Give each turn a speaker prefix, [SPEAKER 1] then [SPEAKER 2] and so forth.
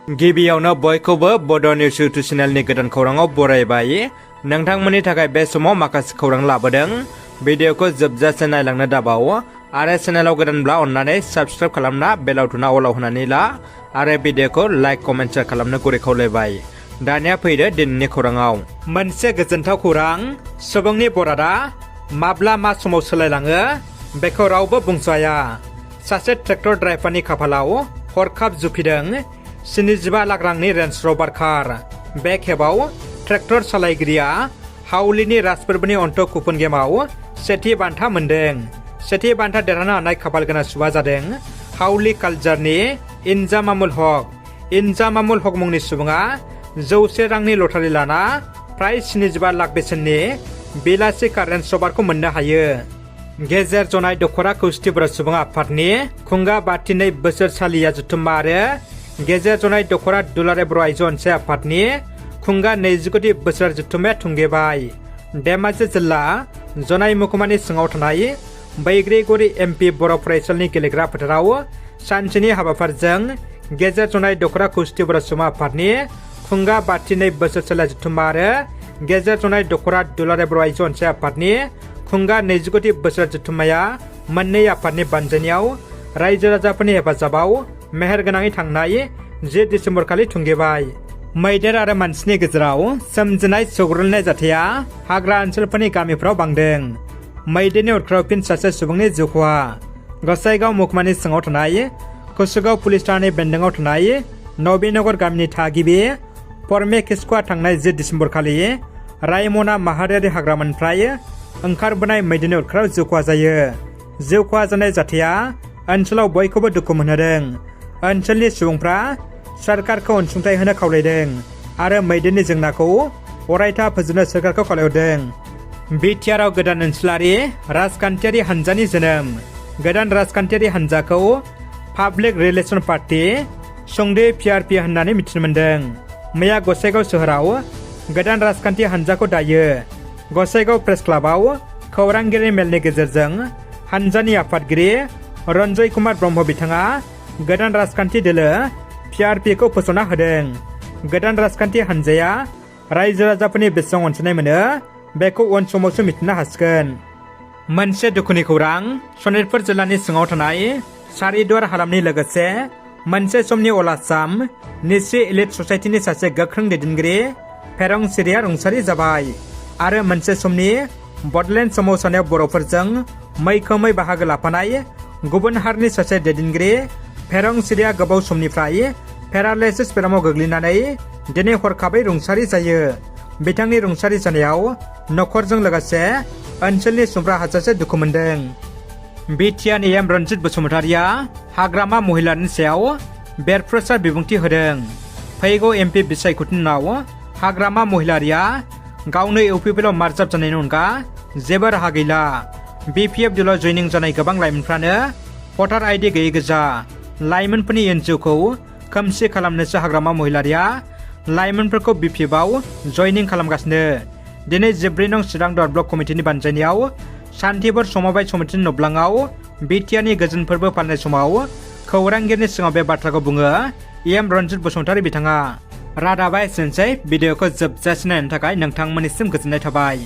[SPEAKER 1] गिबियावनो बयखौबो बड' निउस इउटुब चेनेलनि गोदान खौराङाव बरायबाय। नोंथांमोननि थाखाय बे समाव माखासे खौरां लाबोदों। भिडिअखौ जोबजासे नायलांनो दाबाव आरो चेनेलाव गोदानब्ला अन्नानै साबस्क्राइब खालामना बेल आइकनआ अलाव होनानै ला आरो भिडिअखौ लाइक कमेन्ट शेयार खालामनो गुरै खावलायबाय। दानिया फैदो दिनैनि खौराङाव। मोनसे गोजोनथाव खौरां, सुबुंनि बरादा माब्ला मा समाव सोलायलाङो बेखौ रावबो बुंस'हाया। सासे ट्रेक्टर ड्राइभारनि खाफालाव हरखाब जुफिदों 75 लाख रांनि रेन्ज रभार कार। बे खेबाव ट्रेक्टर सालायगिरिया हाउलिनि राजफोरबोनि अन्त कुपन गेमाव सेथि बान्था मोनदों। सेथि बान्था देरहानो हानाय खाफाल गोनां सुबुङा जादों हाउली कालजारनि इन्जामामुल हक। इन्जामामुल हक मुंनि सुबुङा 100 रांनि लटारि लाना फ्राय 75 लाख बेसेननि बेलासि कार रेन्ज रभारखौ मोननो हायो। गेजेर जनाय दख'रा खौसेथि बर' सुबुं आफादनि खुंगा 32 बोसोरसालिया जथुम्मा आरो गेजेर जनाय दख'रा दुलाराय बर' आइजो अनसाय आफादनि खुंगा 29 बोसोर जथुम्माया थुंगेबाय। धेमाजि जिल्ला जनाय महकुमानि सिङाव थानाय बैग्रिगुरि एमपि बर' फरायसालिनि गेलेग्रा फोथाराव सानसेनि हाबाफारिजों गेजेर जनाय दख'रा खौसेथि बर' सुबुं आफादनि खुंगा 32 बोसोरसालिया जथुम्मा आरो गेजेर जनाय दख'रा दुलाराय बर' आइजो अनसाय आफादनि खुंगा 29 बोसोर जथुम्माया मोननै आफादनि बानजायनायाव रायजो राजाफोरनि हेफाजाबाव मेहेरगोनाङै थांनाय 10 डिसेम्बर खालि थुंगेबाय। मैदेर आरो मानसिनि गेजेराव सोमजिनाय सौग्रावलायनाय जाथाया हाग्रा ओनसोलफोरनि गामिफोराव बांदों। मैदेरनि उरख्राव फिन सासे सुबुंनि जिउ खहा। गसाइगाव महकुमानि सिङाव थानाय कुसुगाव पुलिस थानानि बेन्दोङाव थानाय नबीनगर गामिनि थागिबि परमे किस्कुआ थांनाय 10 डिसेम्बर खालि रायमना माहारियारि हाग्रामानिफ्राय ओंखारबोनाय मैदेरनि उरख्राव जिउ खहा जायो। जिउ खहा जानाय जाथाया ओनसोलाव बयखौबो दुखु मोनहोदों। ओनसोलनि सुबुंफ्रा सरकारखौ अनसुंथाइ होनो खावलायदों आरो मैदेरनि जेंनाखौ अरायथा फोजोबनो सरकारखौ खावलायहरदों। बिटिआरआव गोदान ओनसोलारि राजखान्थियारि हान्जानि जोनोम। गोदान राजखान्थियारि हान्जाखौ पाब्लिक रिलेशन पार्टी सुंद'यै PRP होननानै मिथिनो मोन्दों। मैया गसाइगाव सोहोराव गोदान राजखान्थि हान्जाखौ दायो। गसाइगाव प्रेस क्लाबाव खौरांगिरि मेलनि गेजेरजों हान्जानि आफादगिरि रन्जय कुमार ब्रह्म बिथाङा गोदान राजखान्थि दोलो PRPखौ फोसावना होदों। गोदान राजखान्थि हान्जाया रायजो राजाफोरनि बेसेबां अनसायनाय मोनो बेखौ उन समावसो मिथिनो हासिगोन। मोनसे दुखुनि खौरां, सनितपुर जिल्लानि सिङाव थानाय सारिदुवार हालामनि लोगोसे मोनसे समनि अल आसाम निस्रि इलिट ससाइटिनि सासे गोख्रों दैदेनगिरि फेरं सिरिया रुंसारि जाबाय आरो मोनसे समनि बडलेण्ड सोमावसारनायाव बर'फोरजों मैखोमै बाहागो लाफानाय गुबुन हारिनि सासे दैदेनगिरि फेरं सिरिया गोबाव समनिफ्राय पेरालाइसिस बेरामाव गोग्लैनानै दिनै हरखाबै रुंसारि जायो। बिथांनि रुंसारि जानायाव नखरजों लोगोसे ओनसोलनि सुबुंफ्रा हाजासे दुखु मोनदों। बिटिआरनि एम रन्जित बसुमतारिया हाग्रामा महिलानि सायाव बेरफ्रुसार बिबुंथि होदों। फैगौ MP बिसायख'थिनि उनाव हाग्रामा महिलारिया गावनो इउपिपिएलआव मार्जाब जानायनि अनगा जेबो राहा गैला। BPF दोलाव जयनिं जानाय गोबां लाइमोनफ्रानो भटार ID गैयै गोजा। लाइमोनफोरनि इयुन जिउखौ खोमसि खालामनोसो हाग्रामा महिलारिया लाइमोनफोरखौ BPFआव जयनिं खालामगासिनो। दिनै 14 नं चिरां दर ब्लक कमिटिनि बानजायनायाव सान्थिपुर समबाय समितिनि नब्लाङाव बिटिआरनि गोजोन फोरबो फालिनाय समाव खौरांगिरिनि सिगाङाव बे बाथ्राखौ बुङो एम रन्जित बसुमतारि बिथाङा। रादाबा एसेनोसै। भिडिअखौ जोबजासिम नायनो थाखाय नोंथांमोननिसिम गोजोननाय थाबाय।